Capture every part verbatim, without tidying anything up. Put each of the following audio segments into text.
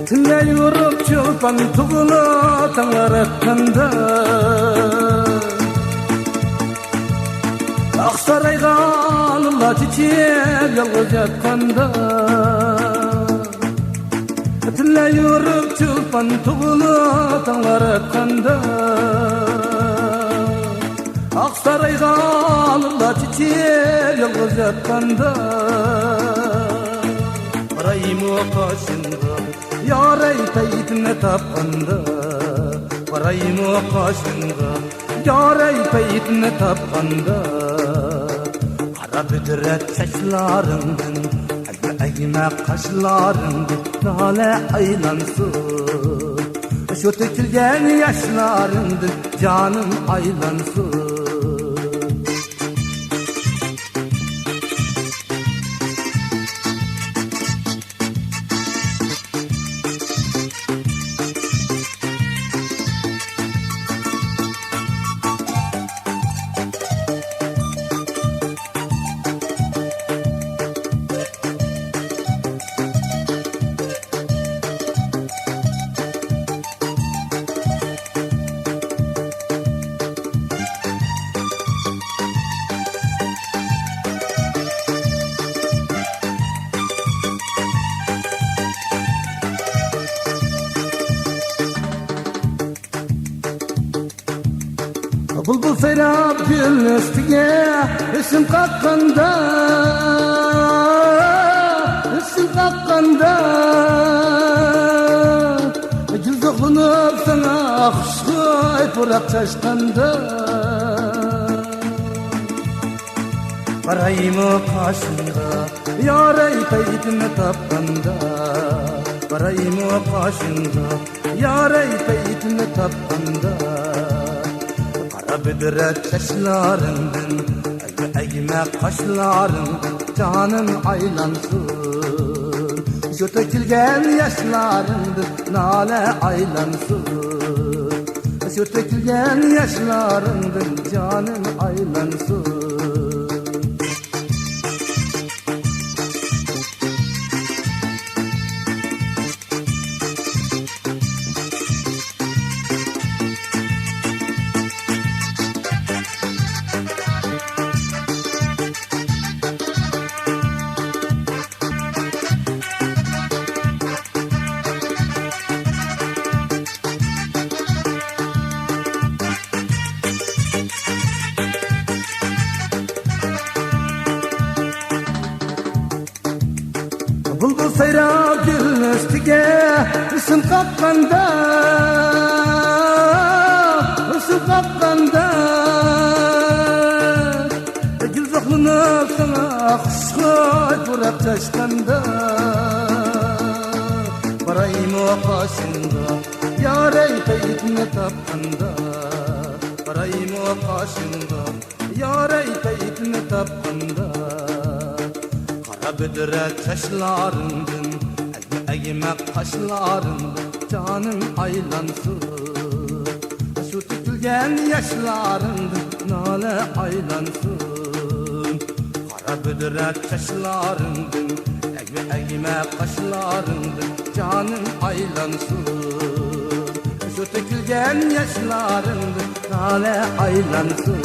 تىللە يورۇپ چولپان تۇغۇلۇپ تاڭلار ئاتقاندا، ئاقسارايغا ئالىلار چېچىپ يالغۇز ياتقاندا، تىللە يورۇپ چولپان تۇغۇلۇپ تاڭلار ئاتقاندا، ئاقسارايغا ئالىلار چېچىپ يالغۇز ياتقاندا، بارايمۇ قاشىڭغا، يارەي پەيتىمنى تاپقاندا، بارايمۇ قاشىڭغا، يارەي پەيتىمنى تاپقاندا، قارا بۈدرەت چاچلىرىڭدىن، ئەگمە قاشلىرىڭدىن نالە ئايلانسۇن. شۇ تۆكۈلگەن ياشلىرىڭدىن جانىم ئايلانسۇن. بۇلبۇل سايراپ گۈل ئۈستىگە ھۆسن قاققاندا، ھۆسن قاققاندا، گۈل زوقلىنىپ ساڭا خۇشخۇي پۇراق چاچقاندا، بارايمۇ قاشىڭغا، يارەي پەيتىمنى تاپقاندا، بارايمۇ قاشىڭغا، يارەي پەيتىمنى تاپقاندا، قارا بۈدرەت چاچلىرىڭدىن، ئەگمە قاشلىرىڭدىن جانىم ئايلانسۇن. شۇ تۆكۈلگەن ياشلىرىڭدىن نالە ئايلانسۇن. شۇ تۆكۈلگەن ياشلىرىڭدىن جانىم ئايلانسۇن. بۇلبۇل سايراپ گۈل ئۈستىگە ھۆسن قاققاندا، ھۆسن قاققاندا، گۈل زوقلىنىپ ساڭا خۇشخۇي پۇراق چاچقاندا، بارايمۇ قاشىڭغا، يارەي پەيتىمنى تاپقاندا، بارايمۇ قاشىڭغا، يارەي پەيتىمنى تاپقاندا، قارا بۈدرەت چاچلىرىڭدىن، ئەگمە قاشلىرىڭدىن جانىم ئايلانسۇن. شۇ تۆكۈلگەن ياشلىرىڭدىن نالە ئايلانسۇن. قارا بۈدرەت چاچلىرىڭدىن، ئەگمە، ئەگمە قاشلىرىڭدىن جانىم ئايلانسۇن. شۇ تۆكۈلگەن ياشلىرىڭدىن نالە ئايلانسۇن.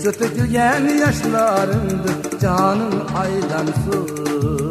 شۇ تۆكۈلگەن ياشلىرىڭدىن جانىم ئايلانسۇن.